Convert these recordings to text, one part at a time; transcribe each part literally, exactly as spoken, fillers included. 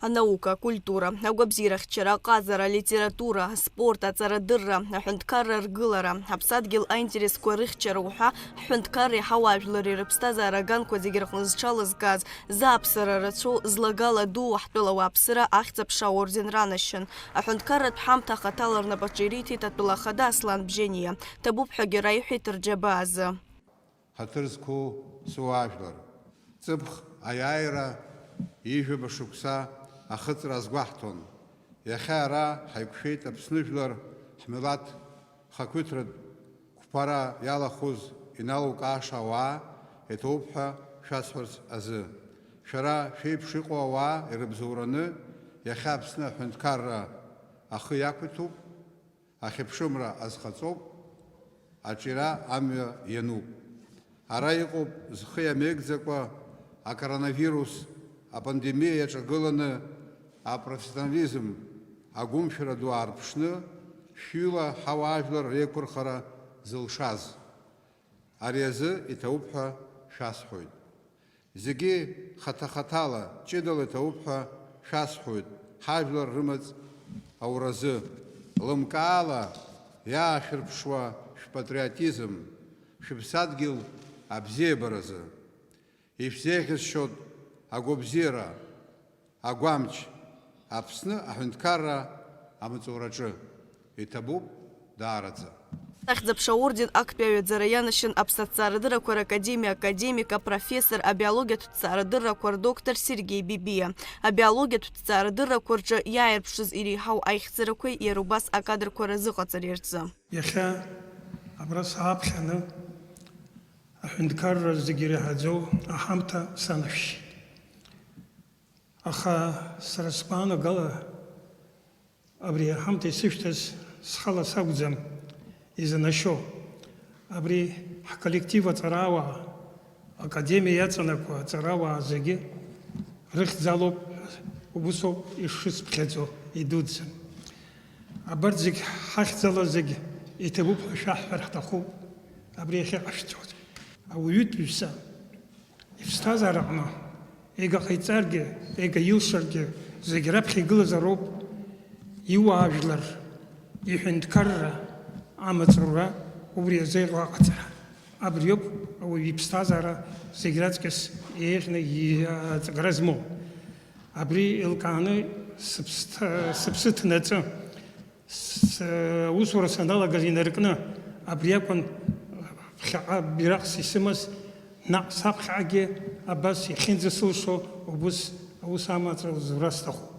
Анаука, акультура, агәабзиарахьчара, аҟазара, алитература, аспорт, аҵарадырра, аҳәынҭқарра ргылара, аԥсадгьыл аинтересқәа рыхьчара уҳәа, ҳҳәынҭқарреи ҳауаажәлари рыԥсҭазаара аганқәа зегьы рҟны зҽалызкааз, зааԥсара рацәоу, злагала дуу ҳтәыла ауааԥсыра Ахьӡ-аԥша аорден ранашьан. Аҳәынҭқарратә ҳамҭа ахаҭала рнапаҿы ириҭеит атәыла ахада Аслан Бжьаниа. Ҭабуп ҳәагьы раиҳәеит рџьабаа азы. Ҳаҭыр зқәу суаажәлар, ҵыԥх аиааира ижәаба шықәса ахыҵра азгәаҳҭон. Иахьа ара ҳаиқәшәеит Аԥсны жәлар ҳмилаҭ хақәиҭратә қәԥара иалахәыз иналукааша ауаа иҭоуп ҳәа шәасҳәарц азы. Шәара шәеиԥш иҟоу ауаа ирыбзоураны иахьа Аԥсны аҳәынҭқарра ахы иақәиҭуп. Ахьыԥшымра азхаҵоуп, аҿиара амҩа иануп. Ара иҟоуп зхы иамеигӡакәа акоронавирус апандемиа иаҿагыланы апрофессионализм агәымшәара ду аарԥшны шәҩыла ҳауаажәлар реиқәырхара зылшаз. Ари азы иҭабуп ҳәа шәасҳәоит. Зегьы хаҭа-хаҭала, ҷыдала иҭабуп ҳәа шәасҳәоит, ҳажәлар рымаҵ ауразы, лымкаала иаашәырԥшуа шәпатриотизм, шәыԥсадгьыл абзиабаразы. Ишәзеиӷьасшьоит агәабзиара, агәамч, Аԥсны аҳәынҭқарра амаҵураҿы иҭабуп даараӡа. Ахьӡ-аԥша аорден актәи аҩаӡара ианашьан Аԥсны аҭҵаарадыррақәа ракадемиа академик, апрофессор, абиологиатә ҭҵаарадыррақәа рдоктор Сергеи Бибиа. Абиологиатә ҭҵаарадыррақәа рҿы иааирԥшыз иреиҳау аихьӡарақәеи иара убас акадрқәа разыҟаҵареи рзы. Иахьа абра сааԥхьаны аҳәынҭқарра зегьы иреиҳаӡоу аҳамҭа санашәшьит. Аха сара сгәаанагала абри аҳамҭа исышәҭаз схала сакәӡам изанашьо. Абри ҳколлектив аҵарауаа, академиа иаҵанакуа аҵарауаа зегьы рыхьӡалоуп, убусоуп ишысԥхьаӡо, идуӡӡан. Абарҭ зегь ҳахьӡала зегь иҭабуп ҳәа шәаҳҳәар ҳҭахуп, абри иахьыҟашәҵоз. Ауаҩытәыҩса иԥсҭазаараҟны, егьа ҟаиҵаргьы, егьа илшаргьы, зегь раԥхьа игылазароуп иуаажәлар, иҳәынҭқарра, амаҵура, убри азы иҟоу аҟаҵара. Абриоуп ауаҩы иԥсҭазаара зегь раҵкьыс еиӷьны иаҵакра змоу. Абри еилкааны сыԥсҭа-, сыԥсы ҭнаҵы. С-, аусура саналагаз инаркны, абри акәын ԥхьаҟа бираҟс исымаз, наҟ саԥхьаҟагьы абас иахьынӡасылшо убыс аус амаҵ зура сҭахуп.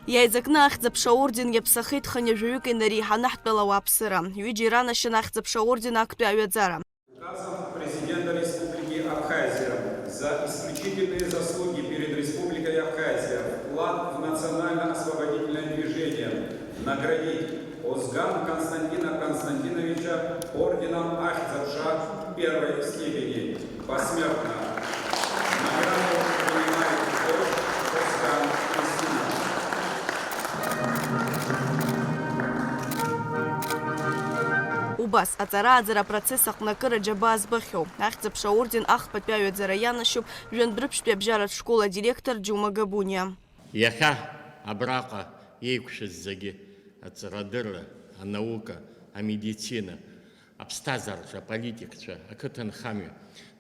Иааизакны Ахьӡ-аԥша аорден иаԥсахеит хынҩажәаҩык инареиҳаны ҳтәыла ауааԥсыра. Ҩыџьа иранашьан Ахьӡ-аԥша аорден актәи аҩаӡара. Указом Президента Республики Абхазия за исключительные заслуги перед Республикой Абхазия, вклад в национально-освободительное движение наградить Озган Константина Константиновича орденом Ахьдзабша первой степени. Посмертно. Награду принимает дочь Озган Константиновна. Убас аҵара-ааӡара апроцесс аҟны акыр аџьабаа збахьоу, Ахьӡ-аԥша аорден ахԥатәи аҩаӡара ианашьоуп Жәандәрыԥштәи абжьаратә школ адиректор Џьума Габуниа. Иахьа абраҟа еиқәшәаз зегьы, аҵарадырра, анаука, амедицина, аԥсҭазаараҿы аполитикцәа, ақыҭанхамҩа,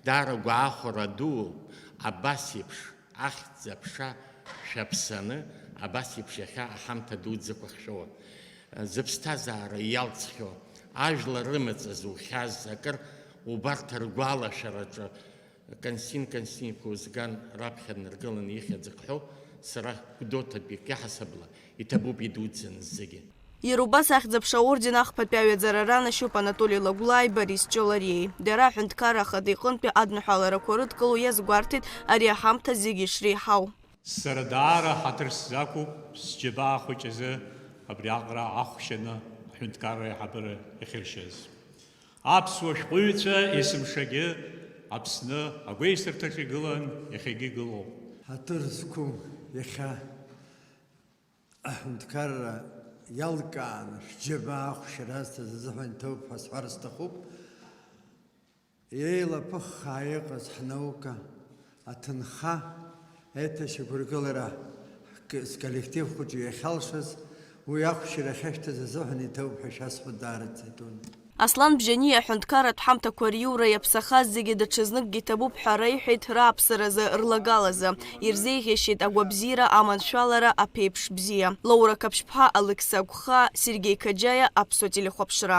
даара гәаахәара дууп абас еиԥш Ахьӡ-аԥша шәаԥсаны, абас еиԥш иахьа аҳамҭа дуӡӡақәа хьшәоуа, зыԥсҭазаара иалҵхьоу, ажәлар рымаҵ зухьаз акыр убарҭ ргәалашәараҿы Константин Константин-иԥа Озган раԥхьа днаргыланы ихьӡ ахьҳәо, сара Гәдоуҭатәи иаҳасабала иҭабуп идуӡӡаны зегьы. Иара убас Ахьӡ-аԥша аорден ахԥатәи аҩаӡара ранашьоуп Анатоли Лагәлааи Борис Ҷолариеи. Дара аҳәынҭқарра ахада иҟынтәи адныҳәаларақәа рыдкыло иазгәарҭеит ари аҳамҭа зегьы ишреиҳау. Сара даара ҳаҭыр сзақәуп сџьабаа хәыҷ азы абри аҟара ахәшьаны аҳәынҭқарра аиҳабыра иахьыршьыз. Аԥсуа шәҟәыҩҩцәа есымшагьы Аԥсны агәеисырҭаҿ игылан, иахьагьы игылоуп. Ҳаҭыр зқәым иахьа аҳәынҭқарра иалкааны шәџьабаа ахәшьара азҭаз азыҳәан иҭабуп ҳәа сҳәар сҭахуп. Еилаԥыххаа иҟаз ҳнаука, аҭынха, аиҭашьақәыргылара, ҳк-, Сколлектив хәыҷы иахьалшаз, уи ахәшьара ахьашәҭаз азыҳәан иҭоуп ҳәа шәасҳәоит, даараӡа итәын. Аслан Бжьаниа аҳәынҭқарратә ҳамҭақәа риура иаԥсахаз зегьы даҽазныкгьы иҭабуп ҳәа реиҳәеит рааԥсаразы, рлагалазы. Ирзеиӷьеишьеит агәабзиара, аманшәалара, аԥеиԥш бзиа. Лаура Қаԥшьԥҳа, Алықьса Гәхаа, Сергеи Қаџьаиа, Аԥсуа телехәаԥшра.